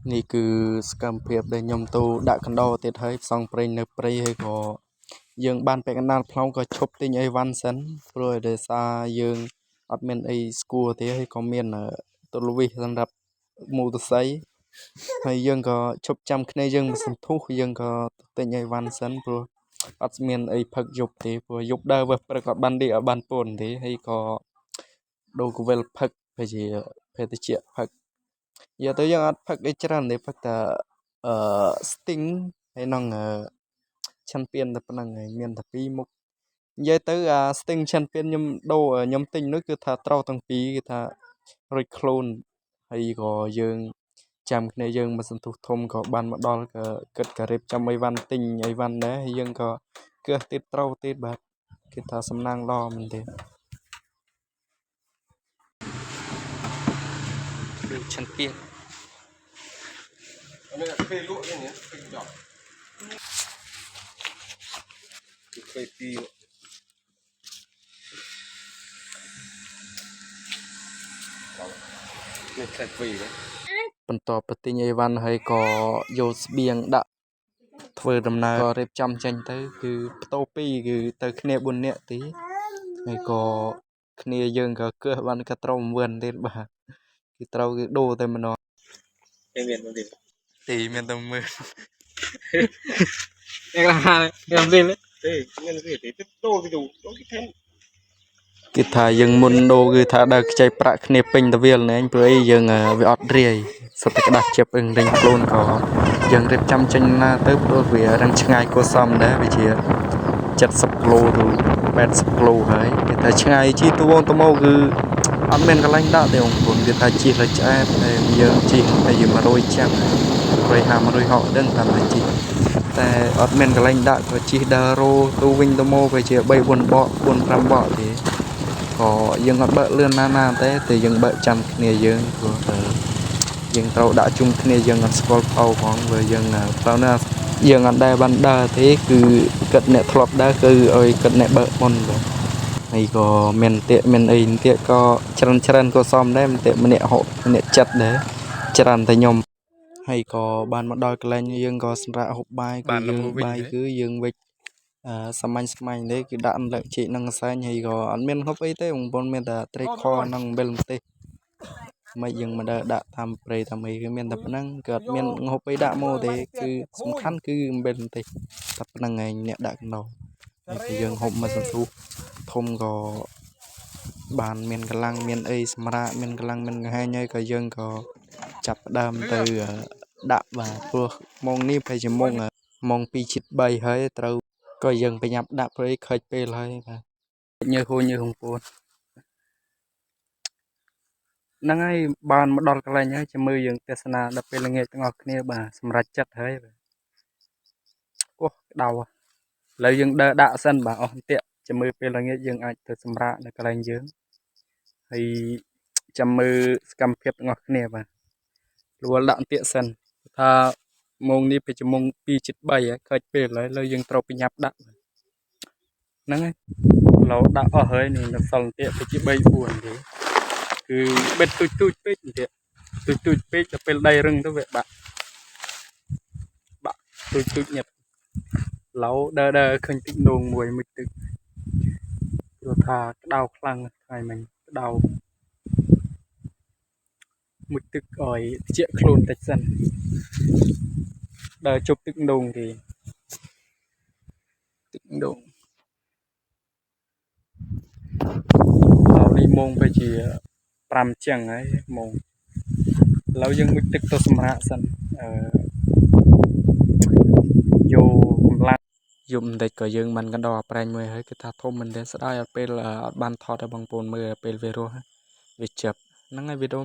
នេះគឺសកម្មភាពដែលខ្ញុំទៅដាក់កណ្ដោទៀតហើយផ្សងព្រេងនៅព្រៃហើយក៏យើងបានពាក់កណ្ដាលផ្លូវក៏ឈប់ទិញអីវ៉ាន់សិនព្រោះដោយសារយើងអត់មានអីស្គួរទេហើយក៏មានទលវិសសម្រាប់មូតសីហើយយើងក៏ឈប់ចាំគ្នាយើងមកសន្ទុះយើងក៏ទិញអីវ៉ាន់សិនព្រោះអត់មានអីផឹកយប់ទេព្រោះយប់ដើរវើសព្រឹកអត់បានដេកអត់បានពួនទេហើយក៏ដូរកវិលផឹកភេជាភេទជ្ជៈផឹក និយាយទៅយើងអត់ផឹកអីច្រើនទេផឹកតែអឺ Sting ហើយនឹងឆាន់ពៀនតែប៉ុណ្្នឹងហើយមានតែពីរមុខនិយាយទៅអា Sting ឆាន់ពៀនខ្ញុំដូរខ្ញុំទិញនោះគឺថាត្រូវទាំងពីរគឺថារួចខ្លួនហើយក៏យើងចាំគ្នាយើងមកសន្ទុះធំក៏បានមកដល់ក៏គិតក៏រៀបចំអីវ៉ាន់ទិញអីវ៉ាន់ដែរហើយយើងក៏គើសទៀតត្រូវទៀតបាទគេថាសំណាងល្អមែនទេគឺឆាន់ពៀន នេះពេលលក់នេះពេលចប់គឺពេលពីនេះតែពីរ បន្ទាប់ពីទិញអីវ៉ាន់ហើយក៏យកស្បៀងដាក់ធ្វើដំណើរក៏រៀបចំចេញទៅគឺផ្ទោពីរគឺទៅគ្នា4នាក់ទេហើយក៏គ្នាយើងក៏កើសបានក៏ត្រូវមួយទៀតបាទគឺត្រូវគឺដូរតែម្ដង គេមានមកទៀត ទីមានតែមើល គេឡាគេមាន ទេមានទេទេដូរទៅដូរគេថែម គេថាយើងមុនដូរគឺថាដើរខ្ចីប្រាក់គ្នាពេញទៅវាលណែងព្រោះអីយើងវាអត់រាយសុទ្ធតែក្តាស់ជិបអឹងរិញខ្លួនក៏យើងរៀបចំចេញណាទៅព្រោះវារឹងឆ្ងាយគួរសមដែរវាជា70គីឡូទៅ80គីឡូហើយគេថាឆ្ងាយជិះទៅវងទៅមកគឺអត់មានកន្លែងដាក់ទេបងប្អូនគេថាជិះលើឆ្អែតតែយើងជិះតែយើង100ចាំ150 160ដឹងតាមតែជិះតែអត់មានកន្លែងដាក់ក៏ជិះដើររោទៅវិញទៅមកវាជា3 4បក4 5បកទេក៏យើងអត់បើកលឿនណាស់ណាទេតែយើងបើកចាំគ្នាយើងព្រោះតែយើងត្រូវដាក់ជុំគ្នាយើងអត់ស្គាល់ផ្លូវផងព្រោះយើងផ្លូវណាយើងអត់ដែលបានដើរទេគឺគិតអ្នកធ្លាប់ដើរគឺឲ្យគិតអ្នកបើកមុនបាទហើយក៏មានទៀកមានអីទៀកក៏ច្រើនច្រើនក៏សមដែរមានទៀកម្នាក់ហក់ម្នាក់ចិត្តដែរច្រើនតែខ្ញុំហើយក៏បានមកដល់កន្លែងយើងក៏សម្រាប់ហូបបាយគឺយើងបាយគឺយើងវិចអឺសាមញ្ញសាមញ្ញទេគឺដាក់អន្លឹកចេកនិងកសែងហើយក៏អត់មានហូបអីទេបងប្អូនមានតែត្រីខនិងអំបិលម្ទេសមិនយើងមិនដែលដាក់តាមព្រៃតាមអីគឺមានតែប៉ុណ្្នឹងគឺអត់មានហូបអីដាក់មកទេគឺសំខាន់គឺអំបិលម្ទេសតែប៉ុណ្្នឹងឯងអ្នកដាក់កណ្ដោហើយក៏យើងហូបមកសន្ទុះធំក៏បានមានកម្លាំងមានអីសម្រាប់មានកម្លាំងមានកំហែងហើយក៏យើងក៏ចាប់ផ្ដើមទៅដាក់បាទព្រោះម៉ោងនេះប្រហែលជាម៉ោងម៉ោង2ជិត3ហើយត្រូវក៏យើងប្រញាប់ដាក់ព្រោះអីខើចពេលហើយបាទញើសហូរញើសហងពួនហ្នឹងហើយបានមកដល់កន្លែងហើយចាំមើលយើងទស្សនាដល់ពេលល្ងាចទាំងអស់គ្នាបាទសម្រាប់ចិត្តហើយបាទអូក្តៅឥឡូវយើងដើរដាក់សិនបាទអស់បន្ទាក់ចាំមើលពេលល្ងាចយើងអាចទៅសម្រាកនៅកន្លែងយើងហើយចាំមើលសកម្មភាពទាំងអស់គ្នាបាទរវល់ដាក់បន្ទាក់សិនថាម៉ោងនេះពេលជាម៉ោង2ជិត3ហើយខើចពេលហើយឥឡូវយើងត្រូវប្រញាប់ដាក់ហ្នឹងហើយឥឡូវដាក់អស់ហើយនេះនៅសល់បន្ទាក់ទៅជា3 4ទេគឺបិទទូចទូចពេកបន្ទាក់ទូចទូចពេកដល់ពេលដីរឹងទៅវាបាក់បាក់ទូចទូចញាត់ឡូវដើរដើរឃើញទឹកនោងមួយមួយទឹកព្រោះថាក្តៅខ្លាំងថ្ងៃមិញក្តៅមួយទឹកឲ្យត្រជាក់ខ្លួនតិចសិនដើរជប់ទឹកនោងគេទឹកនោង ឥឡូវនេះម៉ោងទៅជា5ជាងហើយម៉ោងឥឡូវយើងមុជទឹកទៅសម្រាកសិនអឺយកកម្លាំងយំបន្តិចក៏យើងមិនកណ្ដោប្រែងមួយហើយគឺថាធំមែនទែនស្ដាយអត់ពេលអត់បានថតឲ្យបងប្អូនមើលពេលវារស់វាចាប់ហ្នឹងហើយវីដេអូ